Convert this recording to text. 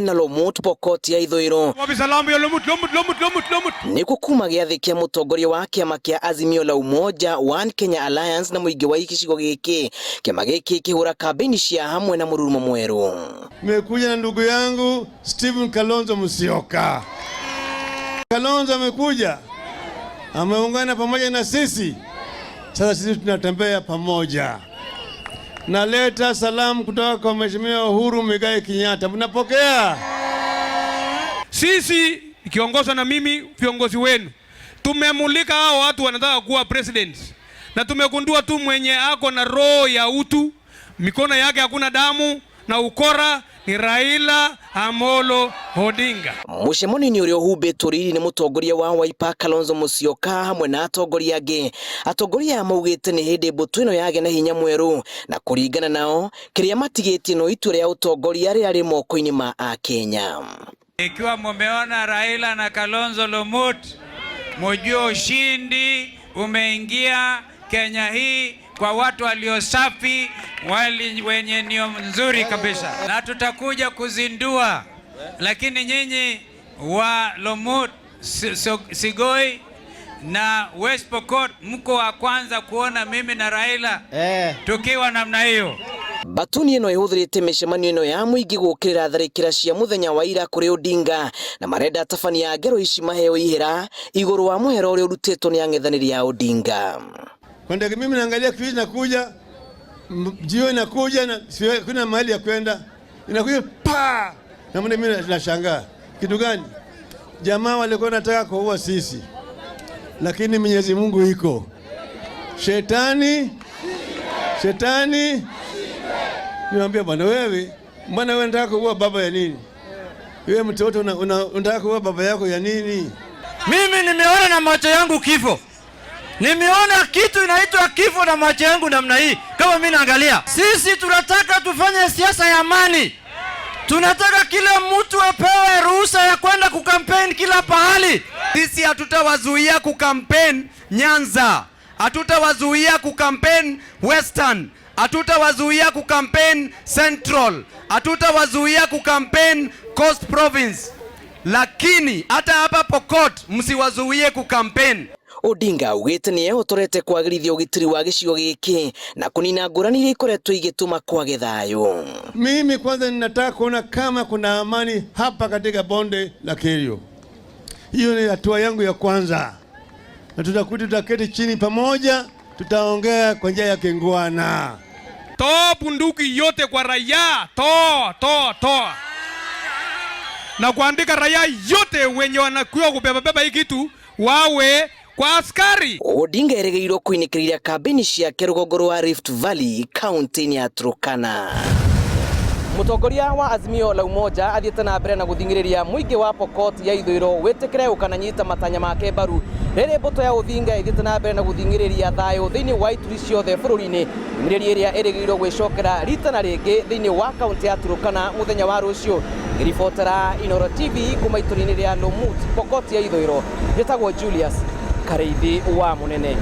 na Lomut Pokot ya Ithũĩro. Nĩkuo kuma gĩathĩ kĩa mũtongoria wa kĩama kĩa Azimio la Umoja One Kenya Alliance na mũingĩ wa gĩcigo gĩkĩ. Kĩama gĩkĩ kĩhũra kambĩini cia hamwe na mũrurumo mwerũ. Nimekuja na ndugu yangu Stephen Kalonzo Musyoka. Kalonzo amekuja, ameungana pamoja na sisi. Sasa sisi tunatembea pamoja. Naleta salamu kutoka kwa Mheshimiwa Uhuru Muigai Kenyatta. Mnapokea? Sisi ikiongozwa na mimi viongozi wenu tumemulika hao watu wanataka kuwa president, na tumegundua tu mwenye ako na roho ya utu, mikono yake hakuna damu na ukora ni Raila Amolo Odinga. Mũcemanio-inĩ ũrĩa ũhumbĩtwo riri nĩ mũtongoria wa Wiper Kalonzo Musyoka hamwe na atongoria angĩ. Atongoria aya maugĩte nĩ hĩndĩ mbũtũ ĩno yagĩa na hinya mwerũ na kũringana nao kĩrĩa matigĩtie no itua rĩa ũtongoria rĩrĩa rĩ moko-inĩ ma Akenya. Ikiwa mumeona Raila na Kalonzo Lumut, mujue ushindi umeingia Kenya hii kwa watu walio safi, wali wenye nia nzuri kabisa, na tutakuja kuzindua. Lakini nyinyi wa Lumut, Sigoi na West Pokot mko wa kwanza kuona mimi na Raila tukiwa namna hiyo. Batuni ĩno ĩhũthĩrĩte mĩcemanio ĩno ya mũingĩ gũkĩrĩra tharĩkĩra cia mũthenya wa ira kũrĩ Odinga na marenda atabania a ngero ici maheo ihera igũrũ wa mũhera ũrĩa ũrutĩtwo nĩ ang'ethanĩri a Odinga. Kwa ndege mimi naangalia kitu inakuja, jiwe inakuja na kuna mahali ya kwenda. Inakuja pa! Na mimi nashangaa. Kitu gani? Jamaa walikuwa wanataka kuua sisi. Lakini Mwenyezi Mungu iko. Shetani, shetani. Niwaambia bwana wewe, mbona wewe unataka kuua baba ya nini? Wewe mtoto unataka kuua baba yako ya nini? Mimi nimeona na macho yangu kifo. Nimeona kitu inaitwa kifo na macho yangu namna hii. Kama mimi naangalia. Sisi tunataka tufanye siasa ya amani. Tunataka kila mtu apewe ruhusa ya kwenda kukampeni kila pahali. Sisi hatutawazuia kukampeni Nyanza, hatutawazuia kukampeni Western, hatutawazuia kukampeni Central, hatutawazuia kukampeni Coast Province. Lakini hata hapa Pokot msiwazuie kukampeni. Odinga augĩte nĩ ehotorete kwagĩrithia ũgitĩri wa gĩcigo gĩkĩ na kũnina ngũrani iria ikoretwo igĩtũma kwage thayũ. Mimi kwanza ninataka kuona kama kuna amani hapa katika bonde la Kerio. Hiyo ni hatua yangu ya kwanza, na tutakuja, tutaketi chini pamoja, tutaongea kwa njia ya kingwana. Toa bunduki yote kwa raia, toa, toa, toa, na kuandika raia yote wenye wanakuwa kubeba beba hii kitu wawe kwa askari. Odinga erĩgĩrĩirwo kũinĩkĩrĩria kambĩini ciake rũgongo rwa Rift Valley kaunti-inĩ ya Turkana. Mũtongoria wa Azimio la Umoja athiĩte na mbere na gũthing'ĩrĩria mũingĩ wa Pokot ya ithũĩro wĩtĩkĩre gũkananyita matanya make mbaru rĩrĩ mbũtũ ya Odinga ĩthiĩte na mbere na gũthing'ĩrĩria thayũ thĩinĩ wa ituri ciothe bũrũri-inĩ, ndũmĩrĩri ĩrĩa ĩrĩgĩrĩirwo gwĩcokera rita na rĩngĩ thĩinĩ wa kaunti ya Turkana mũthenya wa rũciũ. Ngĩribotera Inooro TV kuma itũra-inĩ rĩa Lumut, Pokot ya ithũĩro, njĩtagwo Julius Karĩithi wa Mũnene.